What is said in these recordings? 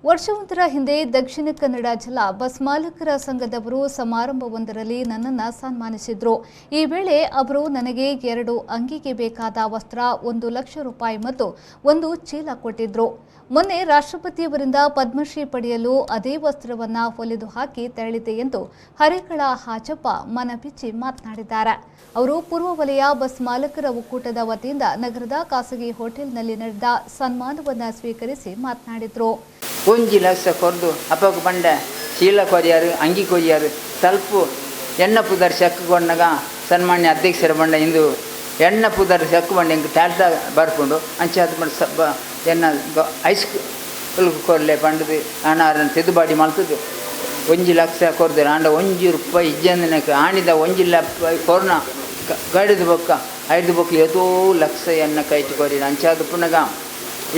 ವರ್ಷವೊಂದರ ಹಿಂದೆ ದಕ್ಷಿಣ ಕನ್ನಡ ಜಿಲ್ಲಾ ಬಸ್ ಮಾಲೀಕರ ಸಂಘದವರು ಸಮಾರಂಭವೊಂದರಲ್ಲಿ ನನ್ನನ್ನು ಸನ್ಮಾನಿಸಿದ್ರು. ಈ ವೇಳೆ ಅವರು ನನಗೆ 2 ಅಂಗಿಗೆ ಬೇಕಾದ ವಸ್ತ್ರ, 1 ಲಕ್ಷ ರೂಪಾಯಿ ಮತ್ತು 1 ಚೀಲ ಕೊಟ್ಟಿದ್ರು. ಮೊನ್ನೆ ರಾಷ್ಟ್ರಪತಿಯವರಿಂದ ಪದ್ಮಶ್ರೀ ಪಡೆಯಲು ಅದೇ ವಸ್ತ್ರವನ್ನು ಹೊಲಿದು ಹಾಕಿ ತೆರಳಿದೆ ಎಂದು ಹರೇಕಳ ಹಾಜಪ್ಪ ಮನಬಿಚ್ಚಿ ಮಾತನಾಡಿದ್ದಾರೆ. ಅವರು ಪೂರ್ವ ವಲಯ ಬಸ್ ಮಾಲೀಕರ ಒಕ್ಕೂಟದ ವತಿಯಿಂದ ನಗರದ ಖಾಸಗಿ ಹೋಟೆಲ್ನಲ್ಲಿ ನಡೆದ ಸನ್ಮಾನವನ್ನು ಸ್ವೀಕರಿಸಿ ಮಾತನಾಡಿದರು. ಒಂಜಿ ಲಕ್ಷ ಕೊರ್ದು ಅಪ್ಪಗ ಬಂಡೆ ಚೀಲ ಕೊರಿಯಾರು, ಅಂಗಿ ಕೊರಿಯಾರು, ತಲುಪು ಎಣ್ಣ ಪುದರ್ ಚೆಕ್ ಕೊಣ್ಣಗ ಸನ್ಮಾನ್ಯ ಅಧ್ಯಕ್ಷರ ಬಂಡ ಇಂದು ಎಣ್ಣ ಪುದರ್ ಚೆಕ್ ಬಂಡೆ ಇಂಕ್ ಟ್ಯಾಲ್ಟ ಬರ್ಪುಂಡು ಅಂಚೆ ಅದು ಸಬ್ಬ ಎನ್ನ ಹೈಸ್ಕೂಲ್ ಕೊರ್ಲೆ ಪಂಡದು ಅನಾರನ್ನು ತಿದ್ದುಬಾಡಿ ಮಲ್ತದ್ದು 1 ಲಕ್ಷ ಕೊರ್ದು ಆಂಡ 1 ರೂಪಾಯಿ ಇಜ್ಜಂದಿನಕ್ಕೆ ಆಣಿದ 1 ಲಕ್ಷ ಕೊರ್ನ ಗಡಿದ ಬೊಕ್ಕ ಐದು ಬೊಕ್ಕ ಏತೋ ಲಕ್ಷ ಎನ್ನ ಕೈಟ್ ಕೊರಿ ಅಂಚಾದ ಪುನಗ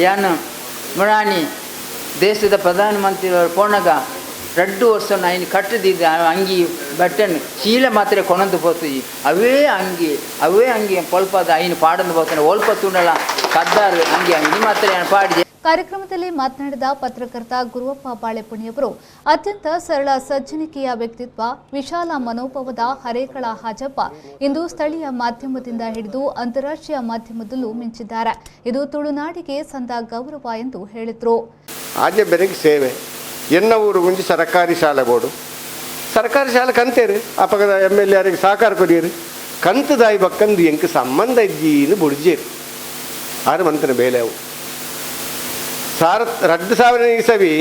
ಯಾನು ಮುರಾಣಿ ದೇಶದ ಪ್ರಧಾನಮಂತ್ರಿಯವರು ಪೋಣಗ 2 ವರ್ಷ ನೈನ್ ಕಟ್ಟದಿದ್ದ ಅಂಗಿ ಬಟನ್ ಚೀಲ ಮಾತ್ರ ಕೊಣಂದು ಪೋತುಜಿ ಅವೇ ಅಂಗಿ ಅವೇ ಅಂಗಿ ಪೊಲ್ಪದ ಐನು ಪಾಡಂದು ಪೋತಾನೆ ಒಲ್ಪ ತುಂಡಲ ಕದ್ದಾರು ಅಂಗಿ ಅಂಗಿ ಮಾತ್ರ ಪಾಡಿದೆ. ಕಾರ್ಯಕ್ರಮದಲ್ಲಿ ಮಾತನಾಡಿದ ಪತ್ರಕರ್ತ ಗುರುವಪ್ಪ ಬಾಳೆಪುಣಿಯವರು ಅತ್ಯಂತ ಸರಳ ಸಜ್ಜನಿಕೆಯ ವ್ಯಕ್ತಿತ್ವ, ವಿಶಾಲ ಮನೋಭಾವದ ಹರೇಕಳ ಹಾಜಪ್ಪ ಇಂದು ಸ್ಥಳೀಯ ಮಾಧ್ಯಮದಿಂದ ಹಿಡಿದು ಅಂತಾರಾಷ್ಟ್ರೀಯ ಮಾಧ್ಯಮದಲ್ಲೂ ಮಿಂಚಿದ್ದಾರೆ. ಇದು ತುಳುನಾಡಿಗೆ ಸಂದ ಗೌರವ ಎಂದು ಹೇಳಿದರು. ಆಜೆ ಬೆರಗ್ ಸೇವೆ ಎನ್ನ ಊರು ಗುಂಜಿ ಸರಕಾರಿ ಶಾಲೆ ಬೋರ್ಡು ಸರ್ಕಾರಿ ಶಾಲೆ ಕಂತೇರು ಅಪಗದ ಎಮ್ ಎಲ್ ಎ ಸಹಕಾರ ಕೊರಿಯರು ಕಂತದಾಯಿ ಬಕ್ಕಂದು ಎಂಕ್ ಸಂಬಂಧ ಇದ್ದೀನು ಬುಡ್ಜೇರು ಆರು ಮಂತನ ಬೇಲೆ ಅವು ಸಾರ 2000 ಇಸವಿ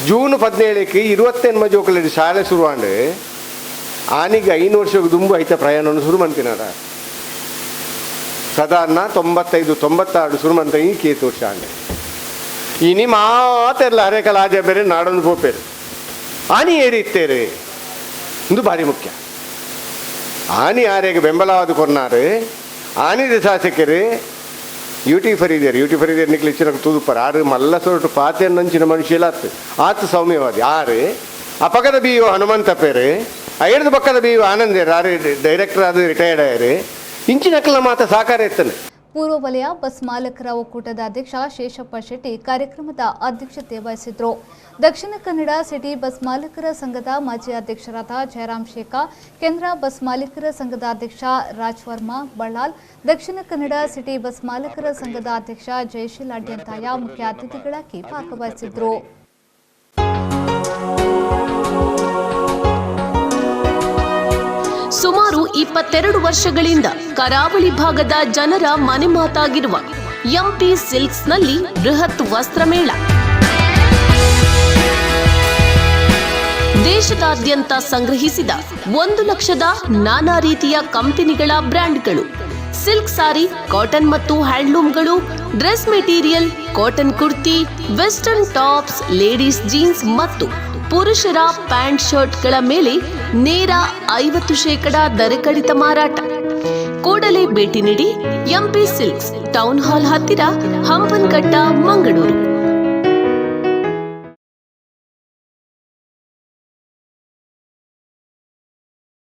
ಜೂನ್ 17ಕ್ಕೆ 28 ಜೋಕುಲಡಿ ಶಾಲೆ ಶುರುವಾಂಡು ಆನಿಗೆ 5 ವರ್ಷಕ್ಕೆ ದುಂಬು ಐತ ಪ್ರಯಾಣವನ್ನು ಶುರು ಮಂತಿನಾರ ಸಾಧಾರಣ 95 96 ಶುರು ಮಂತ ಈ ಕೇತು ವರ್ಷ ಆಂಡೆ ಇನಿ ಮಾತೆಲ್ಲ ಹರೇಕಲ ಆಜೆ ಬೇರೆ ನಾಡೊಂದು ಪೋಪೇರು ಆನಿ ಏರಿತ್ತೇರು ಇದು ಭಾರಿ ಮುಖ್ಯ. ಆನಿ ಆರೆಗೆ ಬೆಂಬಲವಾದ ಕೊರ್ನಾರು ಆನಿದ ಶಾಸಕರು ಯೂಟಿ ಫರೀದೇರು ಯೂಟಿ ಫರೀದೇರು ನಿಕ್ಲು ಇಚ್ಚಿನ ತೂದುಪ್ಪರು ಆರು ಮಲ್ಲ ಸೊರಟು ಪಾತೆಯನ್ನಂಚಿನ ಮನುಷ್ಯಲ ಆತು ಆತು ಸೌಮ್ಯವಾದಿ ಆರು ಅಪಕದ ಬಿ ಯು ಹನುಮಂತಪ್ಪೇರು ಐದು ಪಕ್ಕದ ಬಿ you ಆನಂದೇರು ಆರು ಡೈರೆಕ್ಟರ್ ಆದ ರಿಟೈರ್ಡ್ ಆಯರು ಇಂಚಿನಕ್ಕಲ ಮಾತ ಸಾಕಾರ ಎತ್ತನೆ. ಪೂರ್ವ ವಲಯ ಬಸ್ ಮಾಲೀಕರ ಒಕ್ಕೂಟದ ಅಧ್ಯಕ್ಷ ಶೇಷಪ್ಪ ಶೆಟ್ಟಿ ಕಾರ್ಯಕ್ರಮದ ಅಧ್ಯಕ್ಷತೆ ವಹಿಸಿದ್ರು. ದಕ್ಷಿಣ ಕನ್ನಡ ಸಿಟಿ ಬಸ್ ಮಾಲೀಕರ ಸಂಘದ ಮಾಜಿ ಅಧ್ಯಕ್ಷರಾದ ಜಯರಾಮ್ ಶೇಖಾ, ಕೇಂದ್ರ ಬಸ್ ಮಾಲೀಕರ ಸಂಘದ ಅಧ್ಯಕ್ಷ ರಾಜ್ವರ್ಮಾ ಬಳ್ಳಾಲ್, ದಕ್ಷಿಣ ಕನ್ನಡ ಸಿಟಿ ಬಸ್ ಮಾಲೀಕರ ಸಂಘದ ಅಧ್ಯಕ್ಷ ಜಯಶೀಲ್ ಅಡ್ಯಂತಾಯ ಮುಖ್ಯ ಅತಿಥಿಗಳಾಗಿ ಭಾಗವಹಿಸಿದ್ರು. ಸುಮಾರು 22 ವರ್ಷಗಳಿಂದ ಕರಾವಳಿ ಭಾಗದ ಜನರ ಮನೆ ಮಾತಾಗಿರುವ ಎಂಪಿ ಸಿಲ್ಕ್ಸ್ನಲ್ಲಿ ಬೃಹತ್ ವಸ್ತ್ರಮೇಳ. ದೇಶದಾದ್ಯಂತ ಸಂಗ್ರಹಿಸಿದ 1 ಲಕ್ಷದ ನಾನಾ ರೀತಿಯ ಕಂಪನಿಗಳ ಬ್ರ್ಯಾಂಡ್ಗಳು, ಸಿಲ್ಕ್ ಸಾರಿ, ಕಾಟನ್ ಮತ್ತು ಹ್ಯಾಂಡ್ಲೂಮ್ಗಳು, dress material, cotton kurti, western tops, ladies jeans ಮತ್ತು ಪುರುಷರ ಪ್ಯಾಂಟ್ ಶರ್ಟ್ಗಳ ಮೇಲೆ ನೇರ 50% ದರ ಕಡಿತ ಮಾರಾಟ. ಕೂಡಲೇ ಭೇಟಿ ನೀಡಿ ಎಂಪಿ ಸಿಲ್ಕ್ಸ್, ಟೌನ್ ಹಾಲ್ ಹತ್ತಿರ, ಹಂಪನಕಟ್ಟ, ಮಂಗಳೂರು.